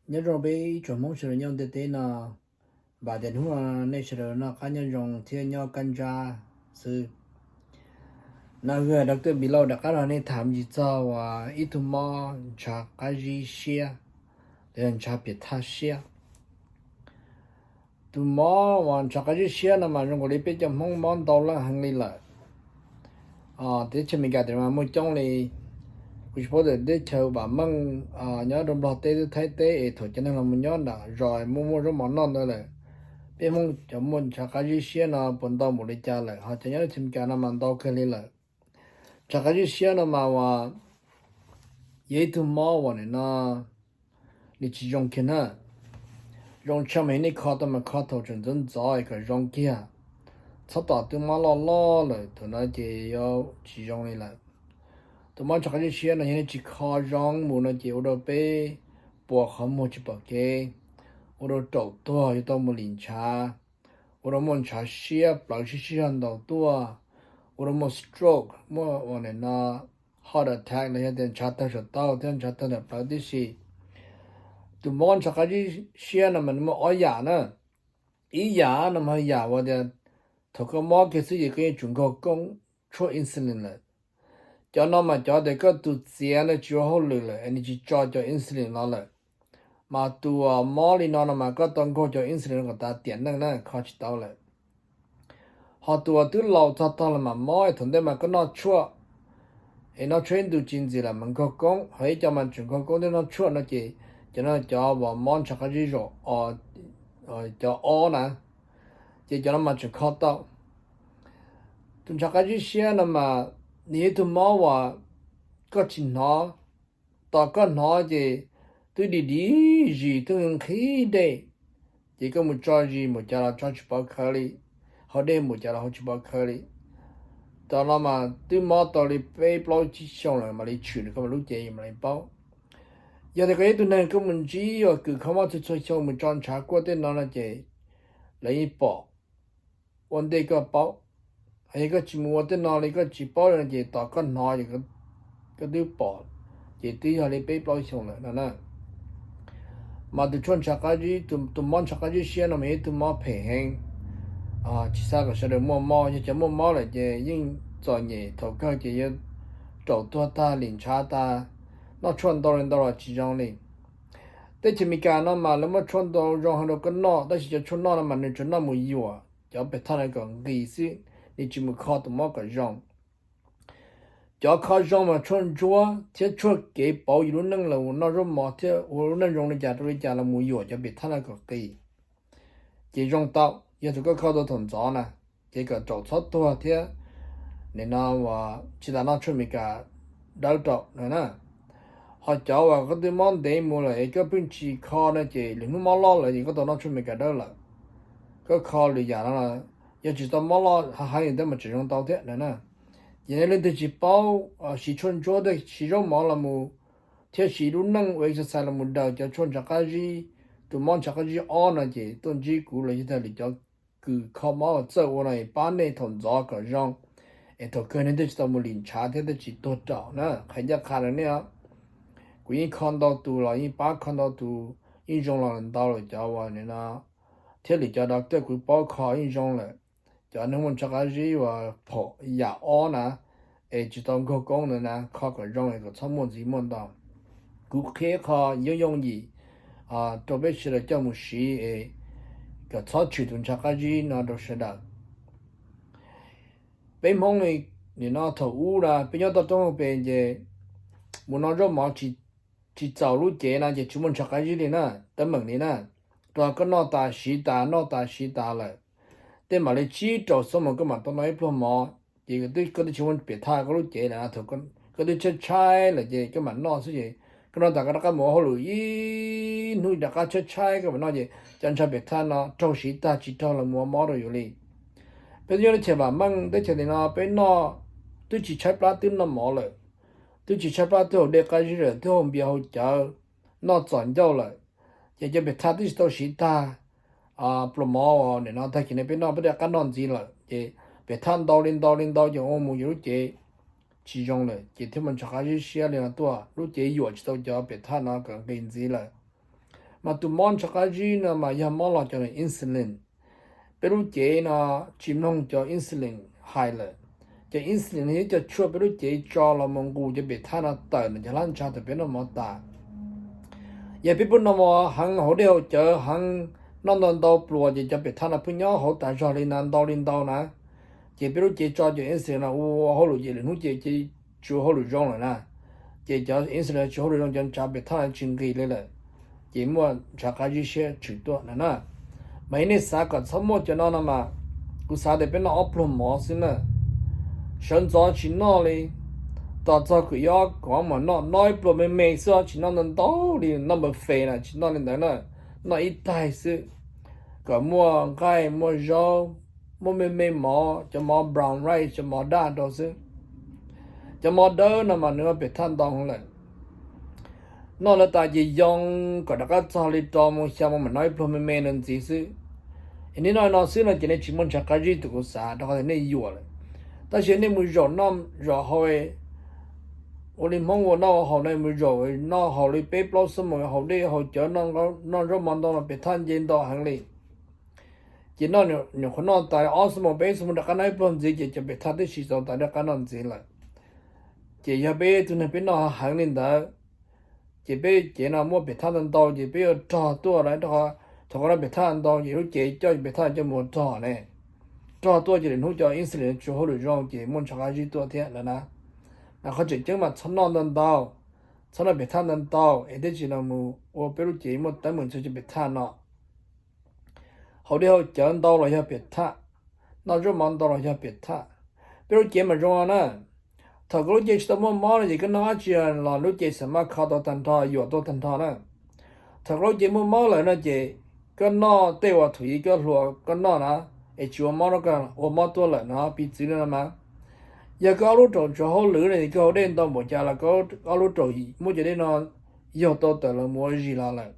Nyob zoo peb ib tsoom Hmoob sawv daws nyob ntiaj teb no, vam tias hnub no nej sawv daws noj qab nyob zoo thiab nyob kab ntsab xwb. No yog doctor Below rov qab los nej tham me ntsis txog uas ib tug mob ntshav qab zib siab, los yog ntshav piam thaj siab. Tus mob uas ntshav qab zib siab no mas zoo nkaus li peb cov Hmoob mob ntau leej heev li lawm. Teb chaws Amelikas tias mas muaj coob li, kuv tsis paub tias teb chaws vam meej nyob rau Nplog teb, Thaib teb es thaum cov neeg los mus nyob nram zos muaj muaj zaub mov noj ntawd lawm, peb Hmoob cov muaj ntshav qab zib siab no puas ntau npaum li cas lawm, ho cov nyob teb chaws Amelikas no mas ntau kawg li lawm. Ntshav qab zib siab no mas uas yog ib tug mob uas nim no nws tsis zoo kiag na. Zoo tshaj mas yog nej kho tau mas kho thaum tseem ntxov ntxov kom zoo kiag, txhob tos twb mob loj loj lawm thaum no ces yuav tsis zoo li lawm. Tus mob ntshav qab zib siab no yog nej tsis kho zoo mus no ces ua rau peb puas qhov muag tsis pom kev, ua rau raum tuag yuav tau mus lim ntshav, ua rau muaj ntshav siab plawv sib sib zog ntaus tuaj, ua rau muaj stroke, muaj uas nim no heart attack los yog tias ntshav tawg saum taub thiab ntshav tawg ntawm plawv tib si. Tus mob ntshav qab zib siab no mas nws muaj ob yam na. Ib yam no mas yam uas tias thaum koj mob kiag xwb ces koj yeej tsum nkaug koob tshuaj insulin lawm. Cov no mas cov tias koj tus txiav no tsis ua hauj lwm lawm es nws tsis tso cov insulin no lawm, mas tus uas mob li no no mas koj tau nkaug cov insulin no kom tas tiam neej na kho tsis tau lawm. Ho tus uas twb laus txog tog los mas mob es thaum ntej mas koj noj tshuaj, es noj tshuaj ib ntus tsis ntxim lawm mas nkaug koob, ho ib co mas tseem nkaug koob thiab noj tshuaj no ces cov no cov uas mob ntshav qab zib zaum cov ob na, ces cov no mas tseem kho tau. Tus ntshav qab zib siab no mas nws yog ib tug mob uas koj tsis hnov, tos koj hnov ces twb dim dim zis twb nqhis dej, ces koj mus tso zis npaum cas los tso tsis pov khawv li, haus dej npaum cas los haus tsis pov khawv li. Cov no mas twb mob tau li peb plaub tsib xyoo lawm mam li tshwm nws koj lub cev mam li paub. Yog tias koj yog ib tug neeg koj mus ntsib uas kws kho mob txhua txhua xyoo mus tso ntshav kuaj tej no no ces lawv yeej pom ua ntej koj paub. Yog koj tsis mus ua tej no li koj tsis paub li no ces tos koj hnov ces koj twb pom, ces twb yog li peb plaub xyoo lawm no na. Mas tus tshuaj ntshav qab zib, tus mob ntshav qab zib siab no mas yog ib tug mob phem heev. Tsis xav kom sawv daws muaj mob, yog cov muaj mob lawm ces yeej txom nyem thaum kawg ces yuav raum tuag tag lim ntshav tag, noj tshuaj ntau li ntau los tsis zoo li. Teb chaws Amelikas no mas lawv muaj tshuaj ntau zoo heev rau koj noj, tab sis cov tshuaj noj no mas nws tsuas noj mus yuam cov pes thaj no kom nqis xwb, nws tsis mus kho tus mob kom zoo. Cov kho zoo mas tshuaj ntsuab thiab tshuaj kev pauv yus lub neej los noj zaub mov thiab ua lub neej zoo li cas rau li cas los mus yuam cov pes thaj no kom qis, ces zoo tau. Yog tus koj kho tau thaum ntxov na, ces kom raum txhob tuag thiab nim no uas tsis tas noj tshuaj Amelikas dawb rau na. Ho cov uas koj twb mob ntev mus lawm es koj pheej tsis kho no ces lwm hnub mob loj lawm ces koj tau noj tshuaj Amelikas dawb lawm. Koj kho lwm yam no, yog tsis tau mob loj heev heev li ntawd mas tseem zoo tau thiab na. Ces yog leej twg tsis paub siv tshuaj ntsuab thiab siv zaub mov los mus, thiab siv lub neej ua exercise los mus daws cov tshuaj ntshav qab zib, tus mob ntshav qab zib ob no ces tuaj ntsib kuv los yog tias lwm cov kws kho mob uas txawj ua no es pab nej thaum ntxov kom zoo, es thaum kawg nej thiaj tsis tau mus lim ntshav thiab thiaj tsis tuag raum na. Qhia ncaj qha rau nej os, kuv yeej kho ntau tus los yeej pab kho ntau tus, yeej zoo los ntau lawm cov uas nim no, thiab lwm cov doctor kuv paub kho yeej zoo lawm. Cov neeg muaj ntshav qab zib uas phaum yam ob na, es tsis tau nkaug koob ntawd na, kho kom zoo es kom txhob muaj ntxiv muaj ntau. Kuv qhia qho yooj yooj yim rau peb sawv daws coj mus siv es kom txhob tshwm tus ntshav qab zib no rau sawv daws. Peb Hmoob nim no thaum ub na peb nyob toj roob hauv pes ces mus noj zaub mov tsis txaus lub cev na ces tsis muaj ntshav qab zib li na, teeb meem li na. Rau qhov koj noj tas siv tas noj tas siv tas lawm, tej mam li tsib rau xuab moos koj mam tau noj ib pluag mov, ces koj twb tsis muaj pem thaj koj lub cev lawm. Thaum koj twb tshaib tshaib lawm ces koj mam noj xwb ces koj noj tas koj rov qab mus ua hauj lwm ib hnub rov qab tshaib tshaib koj mam noj ces cov ntshav pem thaj no raug siv tag tsis raug los mus ua mob rau yus li. Peb twb nyob teb chaws vam meej, teb chaws li no peb noj twb tsis tshaib plab twb noj mov lawm, twb tsis tshaib plab twb haus dej qab zib lawm, twb haus npias haus cawv, noj txom ncauj lawm, ces cov pem thaj twb tsis tau siv tag pluas mov nim no tag kis no peb noj peb rov qab noj ntxiv lawm ces pem thaj ntau li ntau li ntau ces ua mus yus lub cev tsis zoo lawm ces thiaj muaj ntshav qab zib siab li no tuaj, lub cev yuam tsis tau cov pem thaj no kom nqis ntxiv lawm. Mas tus mob ntshav qab zib no mas yog mob los cov insulin. Peb lub cev no tsis mloog cov insulin hais lawm. Cov insulin no yog cov tshuaj peb lub cev tso los mus nqus cov pem thaj no tawm ntawm cov hlab ntsha thaum peb noj mov tas. Yog peb pheej noj mov heev, haus dej haus cawv heev, noj ntau ntau pluas ces cov pem thaj no pheej nyob hauv tas zog li na, ntau li ntau na. Ces peb lub cev tso cov insulin no ua hauj lwm ces lwm hnub ces tsis ua hauj lwm zoo lawm na. Ces cov insulin tsis ua hauj lwm zoo, cov ntshav pem thaj no tsis nqis li lawm, ces muaj ntshav qab zib siab tshwm tuaj no na. Mas yog nej xav kom txhob muaj cov no no mas, kuv xav tias peb noj ob pluag mov xwb na. Sawv ntxov tsis noj li, tos txog kwv yob kom mam noj, noj ib pluag me me xwb, tsis noj ntau ntau li, noj buffet na, tsis noj li ntawd na. Noj ib taig xwb, kom muaj nqaij, muaj zaub, muaj me me mov, cov mov brown rice, cov mov daj rau xwb. Cov mov dawb no mas nws ua pem thaj ntau lawm. Noj lawv tas ces yoo kom rov qab txog li rau moos xya moos mam noj ib pluag me me no ntxiv xwb. Es nej noj no xwb no ces nej tsis muaj ntshav qab zib tus kuv xav, rau qhov tias nej yuam lawm. Tab sis nej mus zaum noj zaum haus, ua li Hmoob ua noj ua haus no, mus zaum noj haus li peb plaub xuab moos, haus dej haus cawv, noj zaub mov ntau no pem thaj nce ntau heev li. Ces noj, nyuam qhuav noj tas ob xuab moos peb xuab moos rov qab noj ib pluag ntxiv ces cov pem thaj twb tsis txaus tas rov qab noj ntxiv lawm. Ces yog peb tug neeg peb noj heev li ntawd, ces peb cev no muaj pem thaj ntau ntau ces peb yuav rog tuaj lawm, rau qhov thaum koj noj pem thaj ntau ces lub cev coj pem thaj coj mus rog ne. Rog tuaj ces lwm hnub cov insulin tsis ua hauj lwm zoo ces muaj ntshav qab zib tuaj thiab lawm na. Mas qhov tseem ceeb mas txhob noj ntau ntau, txhob noj pem thaj ntau ntau es thiaj tsis los mus ua peb lub cev muaj teeb meem txog cov pem thaj no. Haus dej haus cawv ntau los yog pem thaj, noj zaub mov ntau los yog pem thaj. Peb lub cev mas zoo no na. Thaum koj lub cev tsis tau muaj mob no ces koj noj dab tsi los lub cev xam maj kho tau tag nrho, yuam tau tag nrho na. Thaum koj lub cev muaj mob lawm no ces koj noj tej uas thaum ub koj hluas koj noj na, es tsis ua mob rau koj, ua mob tuaj lawm no, piv txwv li no mas, yog koj ob lub raum tsuav hauj lwm no ces koj haus dej ntau npaum cas los koj ob lub raum muab cov dej no yaug tau tawm los mus ua zis los lawm.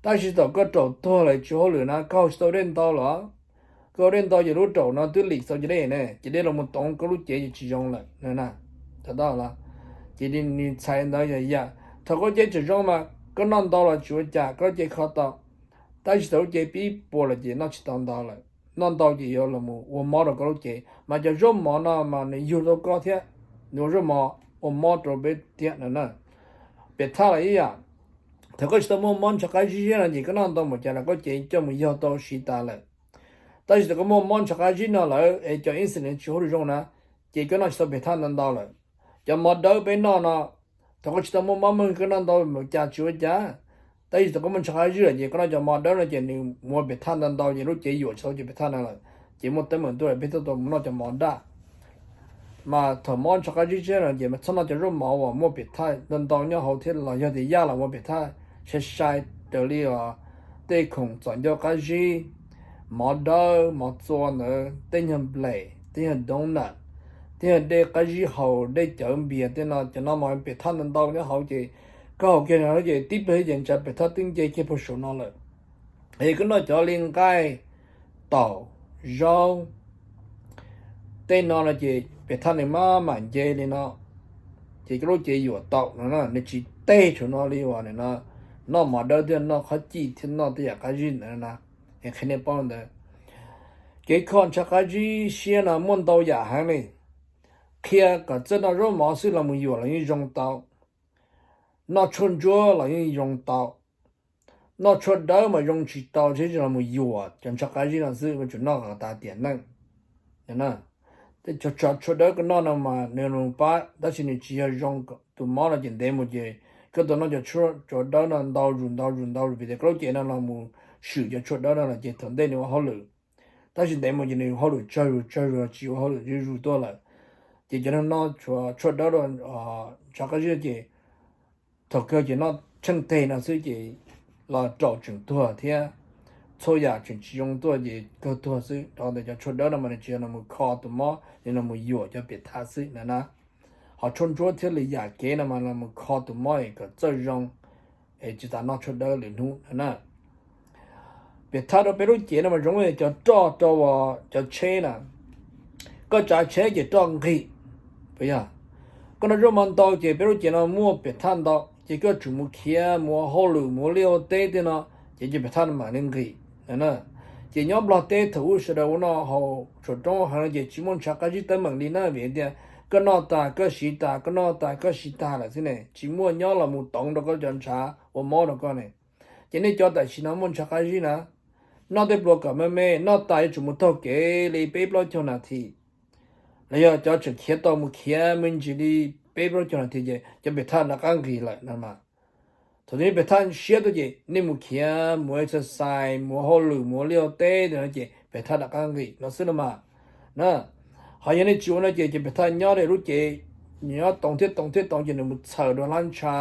Tab sis thaum koj raum tuag lawm tsuav hauj lwm na, koj haus tsis tau dej ntau los, koj haus dej ntau ces lub raum no twb lim txaus cov dej ne, ces dej los mus toov koj lub cev ces tsis zoo lawm na. Ces nws txhais ntawd yog yam, thaum koj lub cev tseem zoo mas koj noj ntau los tsis ua cas, koj lub cev kho tau. Tab sis thaum lub cev pib puas lawm ces noj tsis tau ntau lawm, noj ntau ces yuav los mus ua mob rau koj lub cev. Mas cov zaub mov no mas nws yug tau koj thiab, nws ua zaub mov ua mob rau peb thiab no na. Pem thaj los ib yam, thaum koj tsis tau muaj mob ntshav qab zib no ces koj noj ntau npaum cas los koj cev coj mus yaug tau siv tas lawm. Tab sis thaum koj muaj mob ntshav qab zib no lawm es cov insulin tsis ua hauj lwm zoo na, ces koj noj tsis tau pem thaj ntau ntau lawm. Cov mov dawb peb noj no, thaum koj tsis tau muaj mob muaj nkeeg koj noj ntau npaum cas tsis ua cas, tab sis thaum koj muaj ntshav qab zib lawm ces koj noj cov mov dawb no ces nws mus ua pem thaj ntau ntau ces lub cev yuam tsis tau cov pem thaj no lawm, ces muaj teeb meem tuaj peb thiaj tau mus noj cov mov daj. Mas thaum mob ntshav qab zib siab no ces mas txhob noj cov zaub mov uas muaj pem thaj ntau ntau nyob hauv thiab los yog tias yaj los muaj pem thaj sai sai raws li os, tej khoom txom ncauj qab zib, mov dawb, mov txua ntawd, tej nyuag nplej, tej nyuag donut, tej nyuag dej qab zib haus, dej cawv npias tej no, cov no mas pem thaj ntau ntau nyob hauv ces koj haus kiag no ces tib pliag ces ntshav pem thaj twb nce kiag puag saum no lawm. Es koj noj cov li nqaij, taum, zaub, tej no no ces pem thaj nws maj mam nce li no, ces koj lub cev yuam tau no na, nws tsis teg saum no li uas nws no noj mov dawb thiab noj qhob cij thiab noj tej yam qab zib ntawd na. Es qhia nej paub ntawd. Kev kho ntshav qab zib siab no muaj ntau yam heev li. Qhia kom txawj noj zaub mov xwb los mus yuam los yeej zoo tau. Noj tshuaj ntsuab los yeej zoo tau. Noj tshuaj dawb mas zoo tsis tau thiab, los mus yuam cov ntshav qab zib no xwb, yuav tsum noj kom tas tiam neej. Tej tshuaj dawb koj noj no mas nws los pab tab sis nws tsis yog zoo, tus mob no ces ntev mus ces koj tau noj cov tshuaj dawb no ntau zus ntau zus ntau zus vim tias koj lub cev no los mus swm cov tshuaj dawb no lawm ces thaum ntej nws ua hauj lwm, tab sis ntev mus ces nws hauj lwm tsawg zus tsawg zus tsis ua hauj lwm zuj zus tuaj lawm. Ces cov neeg noj tshuaj dawb no ntshav qab zib ces thaum kawg ces noj tsheej teg no xwb ces los raum tseem tuag thiab, txhua yam tseem tsis zoo tuaj ces kawg tuag xwb. Rau ntawm cov tshuaj dawb no mas nws tsis yog los mus kho tus mob, nws los mus yuam cov pem thaj xwb na. Ho tshuaj ntsuab thiab lwm yam kev no mas los mus kho tus mob es kom txawj zoo, es tsis tas noj tshuaj dawb lwm hnub na. Pem thaj rau peb lub cev no mas zoo li cov roj rau cov tsheb na. Koj tsav tsheb ces roj nqig, puas yog? Koj noj zaub mov ntau ces peb lub cev no muaj pem thaj ntau. ces koj tsum mus khiav mus ua hauj lwm mus ua liaj ua teb tej no, ces cov pem thaj no mam li nqis. Ces nyob Nplog teb thaum ub sawv daws ua noj haus tsuam roob heev no ces tsis muaj ntshav qab zib teeb meem li na, vim tias koj noj tas koj siv tas, koj noj tas koj siv tas lawm xwb ne, tsis muaj nyob los mus toov rau koj cov ntshav ua mob rau koj ne. Ces nej cov tam sim no muaj ntshav qab zib na, noj tej pluas kom me me, noj tas yuav tsum mus taug kev li peb plaub caug nas this, los yog cov tseem khiav tau mus khiav me ntsis li peb plaub caug nas this ces cov pem thaj rov qab nqis lawm no mas. Thaum twg nej pem thaj siab tuaj ces nej mus khiav mus exercise mus ua hauj lwm mus ua liaj ua teb no ces pem thaj rov qab nqis no xwb no mas. Na, ho yog nej tsis ua no ces cov pem thaj nyob rau lub cev, nyob toov thiab toov thiab toov ces nws mus txhawm rau hlab ntsha,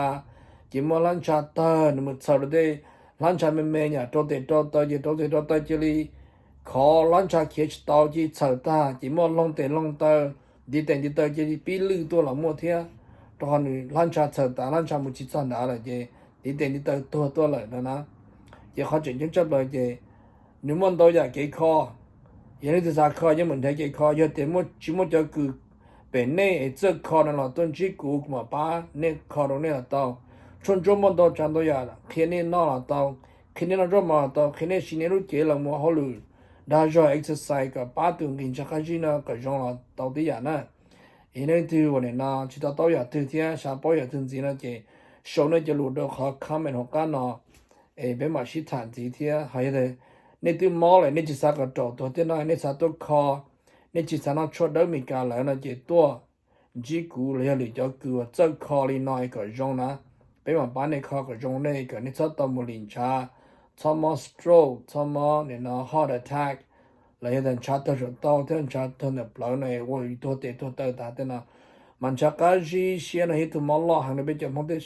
ces muaj hlab ntsha tawg nws mus txhawm rau tej hlab ntsha me me nyom rau tes rau taw ces rau tes rau taw cia li khov, hlab ntsha khiav tsis tau cia li txhawm tag ces muaj loog tes loog taw, ntiv tes ntiv taw cia li pib lwj tuaj los muaj thiab. Rau qhov nws hlab ntsha txhawm tas hlab ntsha mus tsis txog nrad lawm ces ntiv tes ntiv taw tuag tuaj lawm no na. Ces qhov tseem ceeb tshaj plaws ces nws muaj ntau yam kev kho. Yog leej twg xav kho yeej meem nrhiav kev kho, yog tias tsis muaj cov kws pem nej es txawj kho no los tuaj ntsib kuv, kuv mam pab nej kho rau nej los tau. Tshuaj ntsuab muaj ntau tsav ntau yam qhia nej noj los tau, qhia nej noj zaub mov los tau, qhia nej siv nej lub cev los mus ua hauj lwm dag zog exercise kom pab tus nqis ntshav qab zib no kom zoo los tau tib yam na. Es nej leej twg uas nim no tsis to taub yam twg thiab xav paub yam twg ntxiv no ces sau nej cov lus rau qhov comment hauv qab no es peb mam sib tham ntxiv thiab. Ho yog nej twb mob lawm nej tsis xav kom raum tuag tej no nej xav tuaj kho, nej tsis xav noj tshuaj dawb Meskas lawm no ces tuaj ntsib kuv los yog lwm cov kws uas txawj kho li no es kom zoo na, peb mam pab nej kho kom zoo nej kom nej txhob tau mus lim ntshav, txhob mob stroke, txhob mob nim no heart attack, los yog tias ntshav tuag saum tau thiab ntshav tuag ntawm plawv no ua tuag tes tuag taw tas tej no. Mas ntshav qab zib siab no yog ib tug mob loj heev rau peb cov Hmoob tej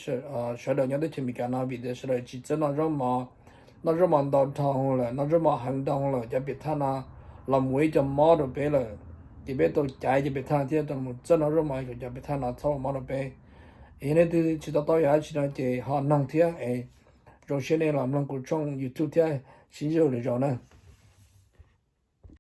sawv daws nyob teb chaws Amelikas no vim tias sawv daws tsis txawj noj zaub mov, noj zaub mov ntau dhau lawm, noj zaub mov heev dhau lawm, cov pem thaj no los mus ib co mob rau peb lawm. Ces peb tau caiv cov pem thaj thiab tau mus txawj noj zaub mov kom cov pem thaj no txhob ua mob rau peb. Es yog nej twg tsis to taub yam dab tsi no ces ho noog thiab es zoo siab nej los mloog kuv tshooj YouTube thiab, sib ntsib dua lwm zaus na.